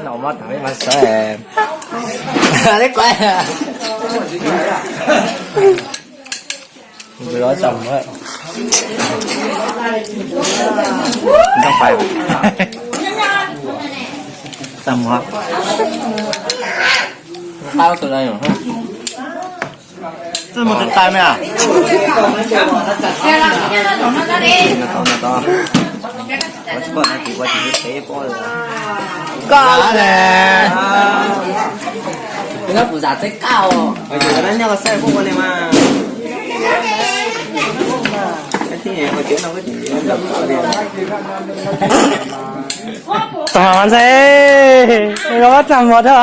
Noj mov tag peb mam sawv. Li kuv los txaj muag, txaj muag, qab tus no. Txaj muag tais tais me a. Koj ne. Kuv zam txij kaj os. Txog ntxhe, los txaj muag dhau.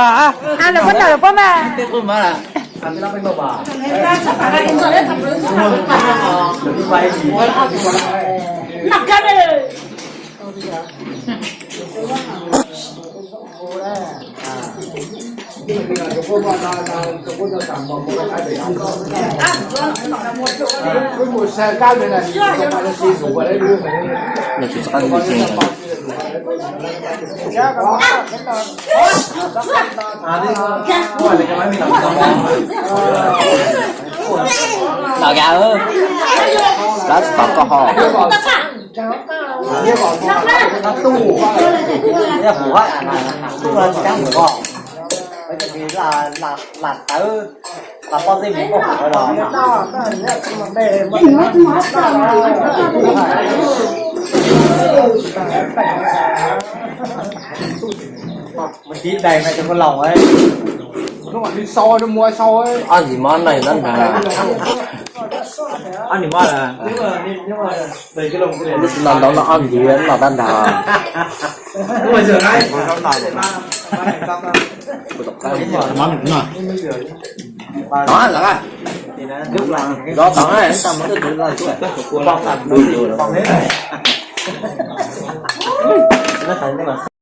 Lawv puab tawm lawv puab mas. Los gab, lawv tsis tau koj ho. Lam tawv, lam pob zeb me pob los. Mus tib dais mas cov koj laus. Ob ntsis mob no ntab nrag. Ob ntsis mob, no ntaub no ob ntsis no ntab nrag. Zov tod, txaj muag twb tsis laj tuaj.